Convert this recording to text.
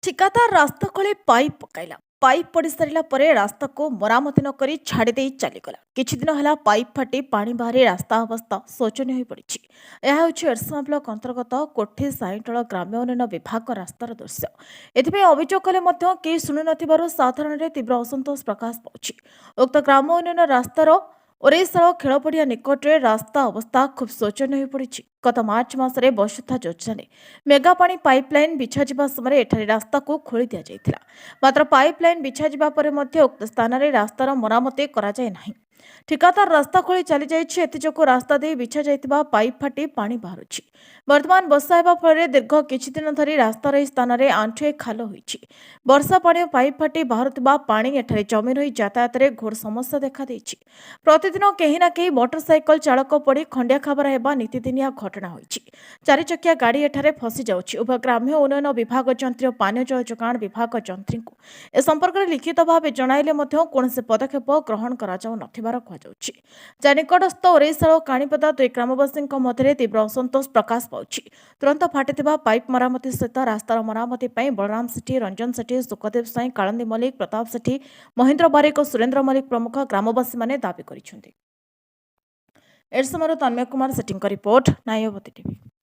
ଠିକାଦାର ରାସ୍ତା ଖୋଳି ପାଇପ୍ ପକାଇଲା। ପାଇପ୍ ପଡ଼ି ସାରିଲା ପରେ ରାସ୍ତାକୁ ମରାମତି ନ କରି ଛାଡ଼ି ଦେଇ ଚାଲିଗଲା। କିଛି ଦିନ ହେଲା ପାଇପ୍ ଫାଟି ପାଣି ବାହାରି ରାସ୍ତା ଅବସ୍ଥା ଶୋଚନୀୟ ହୋଇପଡ଼ିଛି। ଏହା ହେଉଛି ଏରସମା ବ୍ଲକ ଅନ୍ତର୍ଗତ କୋଠି ସାଇଁଟଳ ଗ୍ରାମ୍ୟ ଉନ୍ନୟନ ବିଭାଗ ରାସ୍ତାର ଦୃଶ୍ୟ। ଏଥିପାଇଁ ଅଭିଯୋଗ କଲେ ମଧ୍ୟ କେହି ଶୁଣୁନଥିବାରୁ ସାଧାରଣରେ ତୀବ୍ର ଅସନ୍ତୋଷ ପ୍ରକାଶ ପାଉଛି। ଉକ୍ତ ଗ୍ରାମ ଉନ୍ନୟନ ରାସ୍ତାର ଓରେଇଶାଳ ଖେଳପଡ଼ିଆ ନିକଟରେ ରାସ୍ତା ଅବସ୍ଥା ଖୁବ୍ ଶୋଚନୀୟ ହୋଇପଡ଼ିଛି। ଗତ ମାର୍ଚ୍ଚ ମାସରେ ବସୁଧା ଯୋଜନାରେ ମେଗା ପାଣି ପାଇପ୍ ଲାଇନ୍ ବିଛାଯିବା ସମୟରେ ଏଠାରେ ରାସ୍ତାକୁ ଖୋଳି ଦିଆଯାଇଥିଲା। ମାତ୍ର ପାଇପ୍ ଲାଇନ୍ ବିଛାଯିବା ପରେ ମଧ୍ୟ ଉକ୍ତ ସ୍ଥାନରେ ରାସ୍ତାର ମରାମତି କରାଯାଇ ନାହିଁ। ଠିକାଦାର ରାସ୍ତା ଖୋଳି ଚାଲିଯାଇଛି। ଏଥିଯୋଗୁଁ ରାସ୍ତା ଦେଇ ବିଛାଯାଇଥିବା ପାଇପ୍ ଫାଟି ପାଣି ବାହାରୁଛି। ବର୍ତ୍ତମାନ ବର୍ଷା ହେବା ଫଳରେ ଦୀର୍ଘ କିଛି ଦିନ ଧରି ରାସ୍ତାର ଏହି ସ୍ଥାନରେ ଆଣ୍ଠୁଏ ଖାଲ ହୋଇଛି। ବର୍ଷା ପାଣି ଓ ପାଇପ୍ ଫାଟି ବାହାରୁଥିବା ପାଣି ଏଠାରେ ଜମି ରହି ଯାତାୟାତରେ ଘୋର ସମସ୍ୟା ଦେଖାଦେଇଛି। ପ୍ରତିଦିନ କେହି ନା କେହି ମୋଟରସାଇକେଲ ଚାଳକ ପଡ଼ି ଖଣ୍ଡିଆ ଖାବରା ହେବା ନିତିଦିନିଆ ଘଟଣା ହୋଇଛି। ଚାରିଚକିଆ ଗାଡ଼ି ଏଠାରେ ଫସି ଯାଉଛି। ଉଭୟ ଗ୍ରାମ୍ୟ ଉନ୍ନୟନ ବିଭାଗ ଯନ୍ତ୍ରୀ ଓ ପାନୀୟ ଜଳ ଯୋଗାଣ ବିଭାଗ ଯନ୍ତ୍ରୀଙ୍କୁ ଏ ସମ୍ପର୍କରେ ଲିଖିତ ଭାବେ ଜଣାଇଲେ ମଧ୍ୟ କୌଣସି ପଦକ୍ଷେପ ଗ୍ରହଣ କରାଯାଉ ନଥିବାର କୁହାଯାଉଛି, ଯାହା ନିକଟସ୍ଥ ଓରେଇଶାଳ ଓ କାଣିପଦା ଦୁଇ ଗ୍ରାମବାସୀଙ୍କ ମଧ୍ୟରେ ତୀବ୍ର ଅସନ୍ତୋଷ ପ୍ରକାଶ ପାଉଛି। ତୁରନ୍ତ ଫାଟିଥିବା ପାଇପ୍ ମରାମତି ସହିତ ରାସ୍ତାର ମରାମତି ପାଇଁ ବଳରାମ ସେଠୀ, ରଞ୍ଜନ ସେଠୀ, ସୁଖଦେବ ସ୍ୱାଇଁ, କାଳନ୍ଦୀ ମଲ୍ଲିକ, ପ୍ରତାପ ସେଠୀ, ମହେନ୍ଦ୍ର ବାରିକ ଓ ସୁରେନ୍ଦ୍ର ମଲ୍ଲିକ ପ୍ରମୁଖ ଗ୍ରାମବାସୀମାନେ ଦାବି କରିଛନ୍ତି। ଏରସମାରୁ ତନ୍ମୟ କୁମାର ସେଠୀଙ୍କ ରିପୋର୍ଟ, ନ୍ୟାୟବତୀ ଟିଭି।